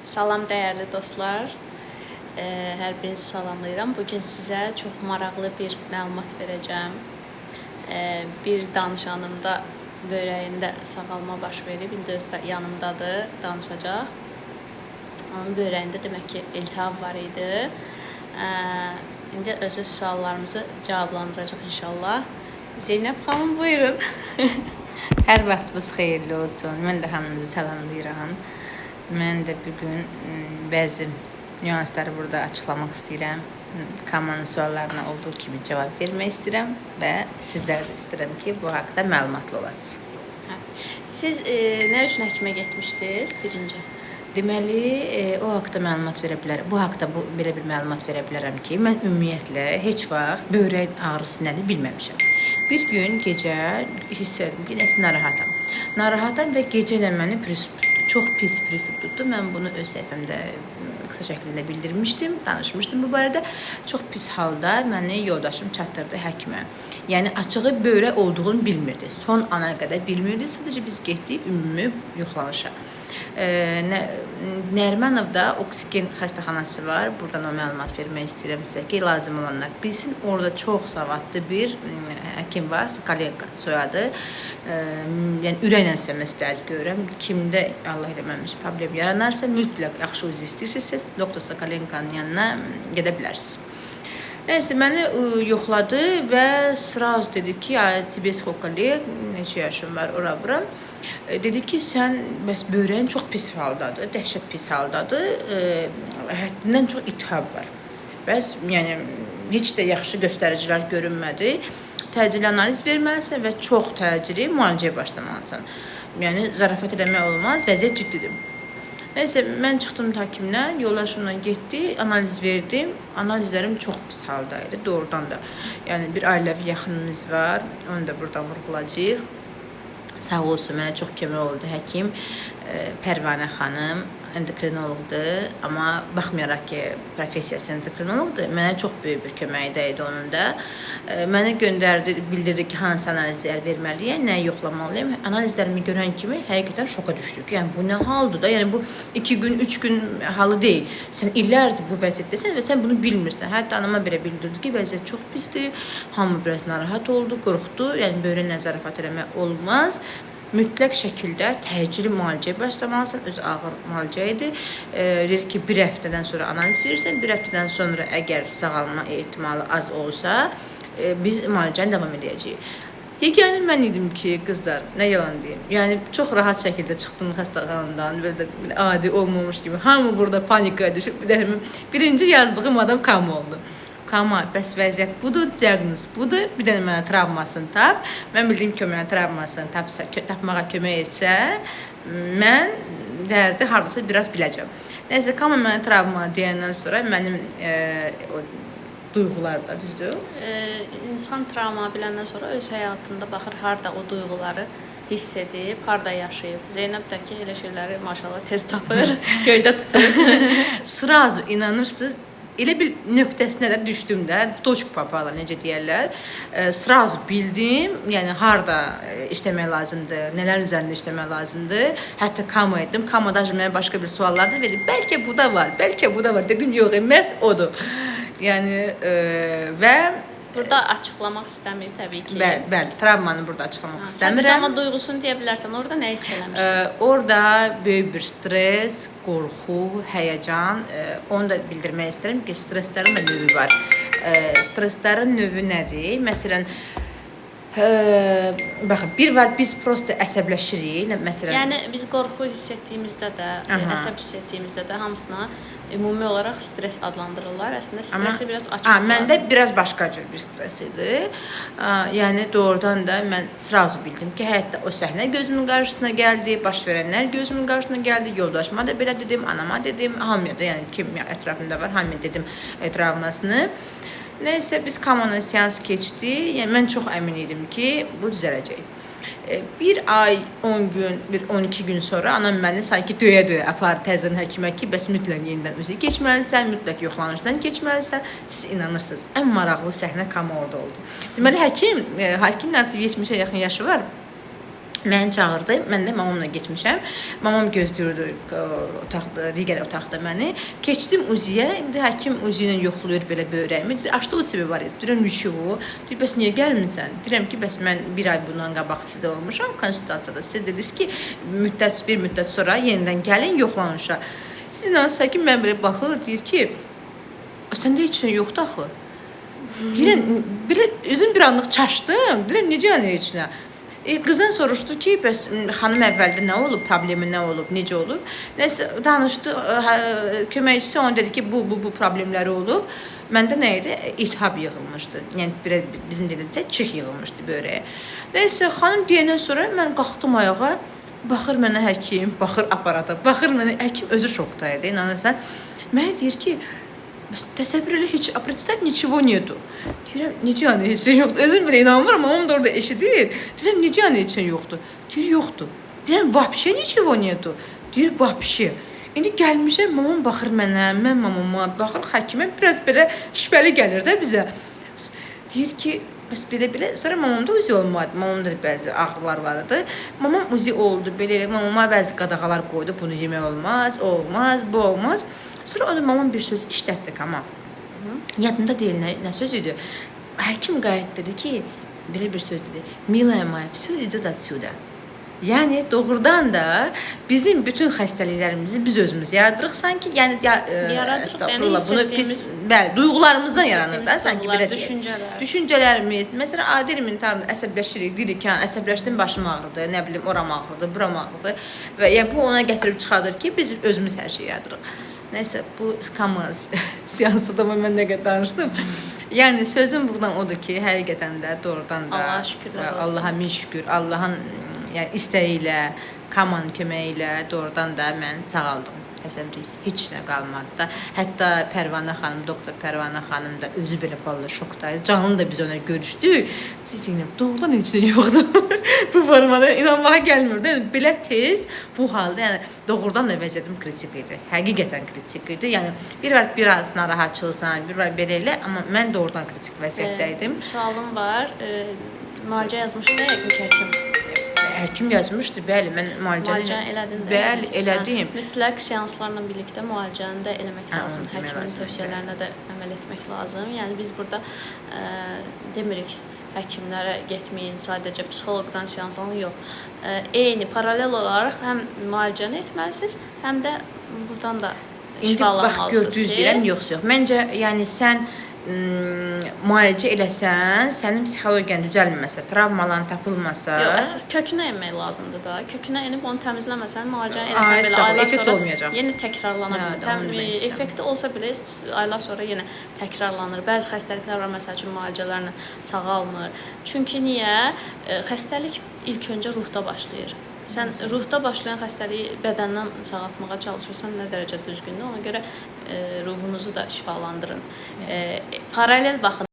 Salam dəyərli dostlar. Hər birinizi salamlayıram. Bu gün sizə çox maraqlı bir məlumat verəcəm. Bir danışanımda böyrəyində sağalma baş verib. İndi özü də yanımdadır, danışacaq. Onun böyrəyində demək ki, iltihab var idi. İndi özü suallarımızı cavablandıracaq inşallah. Zeynəb xanım, buyurun. Hər vaxtınız xeyirli olsun. Mən də hamınızı salamlayıram. Mən də bu gün bəzi nüansları burada açıqlamaq istəyirəm. Kamanın suallarına olduğu kimi cavab vermək istəyirəm və sizlər də istəyirəm ki, bu haqda məlumatlı olasınız. Hə. Siz nə üçün həkimə getmişdiniz birinci? Deməli, o haqda məlumat verə bilərəm. Bu haqda bu belə bir məlumat verə bilərəm ki, mən ümumiyyətlə heç vaxt böyrək ağrısı nədir bilməmişəm. Bir gün gecə hiss etdim ki, nəsə narahatam. Narahatam və gecə də məni prisp tutdu. Çox pis prisp tutdu. Mən bunu öz səhifəmdə qısa şəkildə bildirmişdim, danışmışdım bu barədə. Çox pis halda məni yoldaşım çatdırdı həkimə. Yəni açığı böyrək olduğunu bilmirdi. Son ana qədər bilmirdi. Sadəcə biz getdik ümumi yoxlanışa. Nərimanovda Oksigen xəstəxanası var. Buradan o məlumat vermək istəyirəm sizə ki, lazım olanlar bilsin. Orada çox savadlı bir həkim var, Sokolenko soyadı. Yəni ürəklə sizə məsləhət görürəm. Kimdə Allah eləməmiş problem yaranarsa, mütləq yaxşı üzr istəyirsinizsə, doktor Sokolenkonun yanına gedə bilərsiniz. Nəysə məni yoxladı və sразу dedi ki, тебе сколько лет, neçə yaşın var, ora bura. Dedi ki, sən bəs böyrəyin çox pis haldadır, dəhşət pis haldadır, həddindən çox iltihab var. Bəs yəni heç də yaxşı göstəricilər görünmədi. Təcili analiz verməlisən və çox təcili müalicəyə başlamalısan. Yəni zarafat eləmək olmaz, vəziyyət ciddidir. Nəysə mən çıxdım həkimdən, yoldaşımla getdi, analiz verdim. Analizlərim çox pis halda idi, doğrudan da. Yəni bir ailəvi yaxınımız var, onu da buradan vurğulayacağıq. Sağ olsun, mənə çox kömək oldu həkim. Pərvanə xanım endokrinoloqdur, amma baxmayaraq ki, professiyası endokrinoloqdur, mənə çox böyük bir köməyi dəydi onun da. Mənə göndərdi, bildirdi ki, hansı analizlər verməliyəm, nəyi yoxlamalıyam. Analizlərimi görən kimi həqiqətən şoka düşdük. Yəni bu nə haldır da? Yəni bu 2 gün, 3 gün halı deyil. Sən illərdir bu vəziyyətdəsən və sən bunu bilmirsən. Hətta anama belə bildirdi ki, vəziyyət çox pisdir. Hamı biraz narahat oldu, qorxdu. Yəni böyrəklə zarafat eləmək olmaz. Mütləq şəkildə təcili müalicəyə başlamalısan. Özü ağır müalicə idi. Dedi ki, bir həftədən sonra analiz verirsən. Bir həftədən sonra əgər sağalma ehtimalı az olsa, biz müalicəni davam edəcəyik. Yeganə mən idim ki, qızlar, nə yalan deyim. Yəni çox rahat şəkildə çıxdım xəstəxanadan, belə də belə adi olmamış kimi. Hamı burada panikaya düşüb. Bir də birinci yazdığım adam Kama oldu. Kama, bəs vəziyyət budur, diaqnoz budur. Bir dənə mənə travmasını tap. Mən bildim ki, o mənə travmasını tapsa, tapmağa kömək etsə, mən dərdi hardasa biraz biləcəm. Nəysə, Kama mənə travma deyəndən sonra mənim o duyğular da, düzdür? İnsan travma biləndən sonra öz həyatında baxır harda o duyğuları hiss edib, harda yaşayıb. Zeynəb də ki, elə şeyləri maşallah tez tapır, göydə tutur. Sразу inanırsınız, elə bir nöqtəsinə də düşdüm də, toçk papala necə deyərlər. Sразу bildim, yəni harda işləmək lazımdır, nələrin üzərində işləmək lazımdır. Hətta Kama etdim. Kama da mənə başqa bir suallar da verdi. Bəlkə bu da var, bəlkə bu da var. Dedim, yox, məhz odur. Yəni və burada açıqlamaq istəmir təbii ki. Bəli, bəli, travmanı burada açıqlamaq istəmirəm. Sadəcə amma duyğusunu deyə bilərsən. Orada nə hiss eləmişdin? Orada böyük bir stres, qorxu, həyəcan, onu da bildirmək istəyirəm ki, stresslərin də növü var. Stresslərin növü nədir? Məsələn, baxın, bir var biz prosta əsəbləşirik, məsələn. Yəni biz qorxu hiss etdiyimizdə də, əsəb hiss etdiyimizdə də hamısına ümumi olaraq stres adlandırırlar. Əslində stresi biraz açmaq lazım. Məndə biraz başqa cür bir stres idi. Yəni doğrudan da mən sразу bildim ki, hətta o səhnə gözümün qarşısına gəldi, baş verənlər gözümün qarşısına gəldi. Yoldaşıma da belə dedim, anama dedim, hamıya da, yəni kim ətrafımda var, hamıya dedim travmasını. Nəysə biz Kamanın seans keçdi. Yəni mən çox əmin idim ki, bu düzələcək. Bir ay, 10 gün, bir 12 gün sonra anam məni sanki döyə-döyə apardı təzədən həkimə ki, bəs mütləq yenidən üzü keçməlisən, mütləq yoxlanışdan keçməlisən. Siz inanırsınız, ən maraqlı səhnə Kama orada oldu. Deməli həkim, həkimin artıq 70-ə yaxın yaşı var. Məni çağırdı. Mən də mamamla getmişəm. Mamam gözləyirdi otaqda, digər otaqda məni. Keçdim UZI-yə. İndi həkim UZI ilə yoxlayır belə böyrəyimi. Deyir, "A что у тебя болит?" Deyirəm, "Ничего." Deyir, "Bəs niyə gəlmisən?" Deyirəm ki, bəs mən bir ay bundan qabaq sizdə olmuşam konsultasiyada. Siz dediniz ki, bir müddət sonra yenidən gəlin yoxlanışa. Siz inanırsınız ki, mən belə baxır, deyir ki, "Səndə heç nə yoxdur axı." Deyirəm, belə özüm bir anlıq çaşdım. Deyirəm, necə yəni heç nə? Qızdan soruşdu ki, bəs xanım əvvəldə nə olub, problemi nə olub, necə olub? Nəsə danışdı, hə, köməkçisi ona dedi ki, bu problemləri olub. Məndə nə idi? İltihab yığılmışdı. Yəni bir bizim dildə çıx yığılmışdı böyrəyə. Nəysə xanım deyəndən sonra mən qalxdım ayağa. Baxır mənə həkim, baxır aparata, baxır mənə həkim özü şokda idi, inanırsan. Mənə deyir ki, bəs təsəvvür elə heç, а представь, ничего нету. Deyirəm, necə yəni heç şey yoxdur? Özüm belə inanmıram, mamam da orada eşidir. Deyirəm, necə yəni heç şey yoxdur? Deyir, yoxdur. Deyirəm, вообще ничего нету. Deyir, вообще. İndi gəlmişəm, mamam baxır mənə, mən mamama, baxır həkimə, biraz belə şübhəli gəlir də bizə. Deyir ki, bəs belə-belə. Sonra mamamda UZI olmadı. Mamamda da bəzi ağrılar var idi. Mamam UZI oldu, belə elə mamama bəzi qadağalar qoydu. Bunu yemək olmaz, o olmaz, bu olmaz. Sonra o da mamam bir söz işlətdi amma. Yadımda deyil nə söz idi. Həkim qayıtdı dedi ki, belə bir söz dedi. "Милая моя, всё идет отсюда." Yəni doğrudan da bizim bütün xəstəliklərimizi biz özümüz yaradırıq sanki. Yəni ya, Yaradırıq, estağfurullah, yəni bunu pis, bəli, duyğularımızdan yaranır da sanki duyğular, belə deyək. Düşüncələr. Düşüncələrimiz, məsələn, adi elementar əsəbləşirik, deyirik ki, hə, əsəbləşdim, başım ağrıdı, nə bilim, oram ağrıdı, buram ağrıdı və yəni bu ona gətirib çıxardır ki, biz özümüz hər şeyi yaradırıq. Nəysə, bu kama seansı da mən nə qədər danışdım. Yəni sözüm buradan odur ki, həqiqətən də doğrudan da Allaha şükürlər olsun. Allaha min şükür, Allahın yəni istəyi ilə, Kamanın köməyi ilə doğrudan da mən sağaldım. Təsəvvür heç nə qalmadı da. Hətta Pərvanə xanım, doktor Pərvanə xanım da özü belə vallah şokdaydı. Canlı da biz ona görüşdük. Zeynəb, doğrudan heç nə yoxdur. Bu formada inanmağa gəlmirdi. Yəni belə tez bu halda, yəni doğrudan da vəziyyətim kritik idi. Həqiqətən kritik idi. Yəni bir var biraz narahatçılsan, bir var belə elə, amma mən doğrudan kritik vəziyyətdə idim. Sualım var. Müalicə yazmışdı yəqin ki, həkim. Həkim yazmışdı, bəli, mən müalicəni Müalicə elədin də. Bəli, yəqin ki. elədim. Hə, mütləq seanslarla birlikdə müalicəni də eləmək Hə, lazım. onu demək Həkimin lazımdır. tövsiyələrinə də əməl etmək lazım. Yəni biz burada demirik həkimlərə getməyin, sadəcə psixoloqdan seans alın, yox. Eyni paralel olaraq həm müalicəni etməlisiniz, həm də buradan da İndi bax şifalanmalısınız gör, düz ki, deyirəm, yoxsa yox. Məncə, yəni sən müalicə eləsən, sənin psixologiyan düzəlməsə, travmaların tapılmasa, Yox, əsas kökünə enmək lazımdır da. Kökünə enib onu təmizləməsən, müalicəni Ay, eləsən belə sağ ol, aylar effekt sonra olmayacaq. yenə təkrarlana Hə, bilər. də onu demək istəyirəm. Effekti olsa belə aylar sonra yenə təkrarlanır. Bəzi xəstəliklər var, məsəl üçün müalicələrlə sağalmır. Çünki niyə? Xəstəlik ilk öncə ruhda başlayır. Sən ruhda başlayan xəstəliyi bədəndən sağaltmağa çalışırsan, nə dərəcə düzgündür? Ona görə ruhunuzu da şifalandırın. Paralel baxın.